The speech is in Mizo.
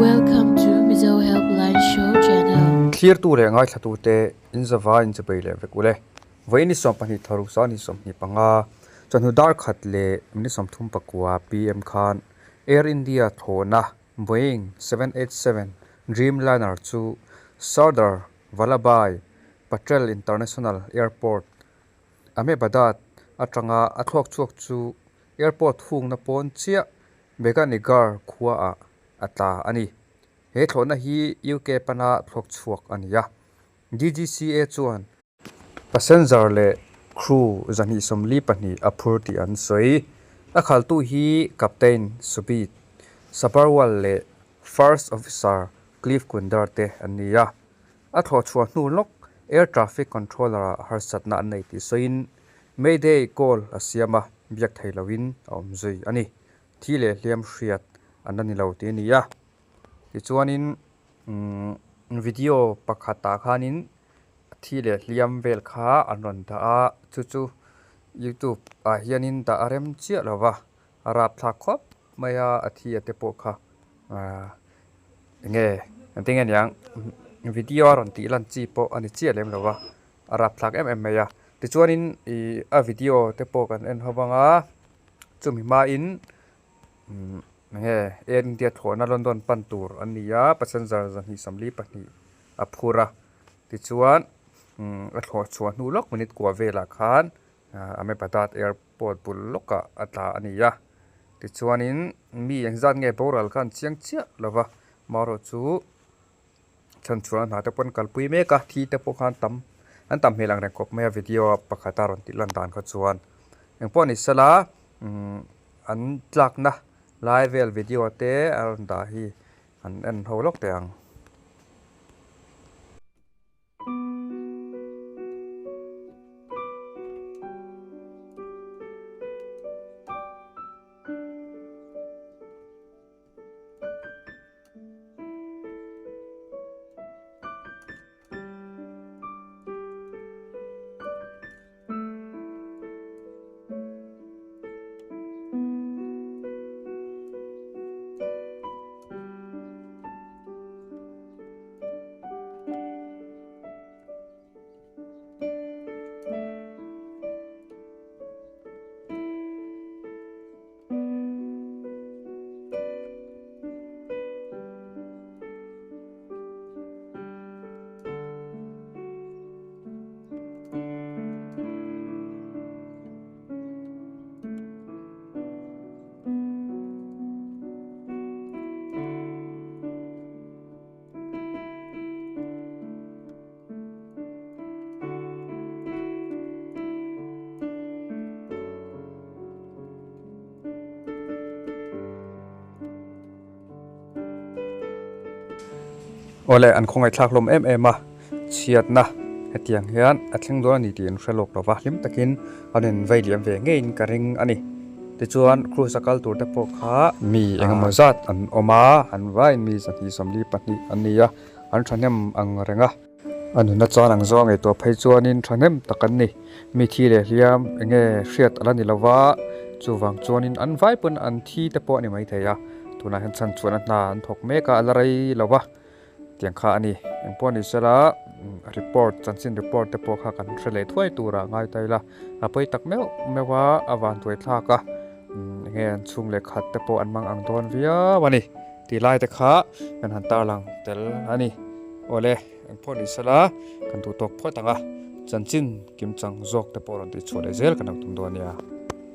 Welcome to Mizo Helpline Show Channel. Thlirtu leh ngaithlatute in zava in chawpei leh vek ule. Vawiin ni 12 tharuk sa ni 25, chawhnu dar khat leh ni 34 PM khan Air India thlawhna Boeing 787 Dreamliner chu Sardar Vallabhbhai Patel International Airport, Ahmedabad atanga a thluak chhuak chu airport hungna pawn chiah Meganigarh khuaah a tla a ni. He thlawhna hi UK pana thluak chhuak a ni a. DGCA chuan passenger leh crew 242 a phur tih an sawi. A khaltu hi Captain Subit Sabharwal leh First Officer Cliff Kundar te an ni a. A thlawh chhuah hnu lawk Air Traffic Controller-ah harsatna an nei tih sawiin Mayday call a siam a, biak thei loin a awm zui a ni. Thi leh hliam hriat an la ni lo tih a ni a. Tichuanin video pakhatah khanin thi leh hliam vel kha an rawn dah a, chu chu youtube ah hianin dah a rem chiah lo va, a rapthlak khawp mai a, a thi a te pawh kha ahh enge engtin nge niang video a rawn tih lan chi pawh a ni chiah lem lo va. A rapthlak em em mai a tichuanin ih a video te pawh kan en ho vang a chumi hmain umm enge Air India thlawhna London pan tur an ni a passenger 242 a phur a tichuan umm a thlawh chhuah hnu lawk minute kua velah khan ah Ahmedabad airport bul lawkah a tla a ni a tichuanin mi engzat nge boral kha an chiang chiah lo va marawhchu. Chhan chhuah hna te pawh an kalpui mek a, thi te pawh khan tam an tam hmel ang reng khawp mai a video a pakhat a rawn tih lan dan kha chuan engpawh ni sela umm an tlakna lai vel video te a rawn dah hi an en ho lawk teh ang. Awle an khawngaihthlak hlawm em em a, chhiatna hetiang hian a thleng dawn a ni tih an hre lawk lova, hlim takin an in vei liam ve ngeiin ka ring a ni. Tichuan cruise a kal tur te pawh kha mi engemaw zat an awm a, an vaiin mi 242 an ni a, an thahnem ang reng a. A nunna chuan ang zawng ngaihtuah phei chuanin thahnem tak an ni. Mi thi leh hliam eng nge hriat a la ni lova, chuvang chuanin an vai pawn an thi te pawh a ni maithei a. Tunah hian chhan chuan a hna an thawk mek a, a la rei lo va, tiang kha a ni. Eng pawh ni sela report, chanchin report te pawh kha kan hre leh thuai turah ngai ta ila, a pawi tak meuh meuh a, a van tuai thlak a, eng nge an chhung leh khat te pawh an mang ang dawn viau a ni. Tih lai te kha kan han tarlang tel a ni. Awle, eng pawh ni sela, kan duh tawk phawt ang a, chanchin kimchang zawk te pawh rawn tihchhuah leh zel kan lo tum dawn nia.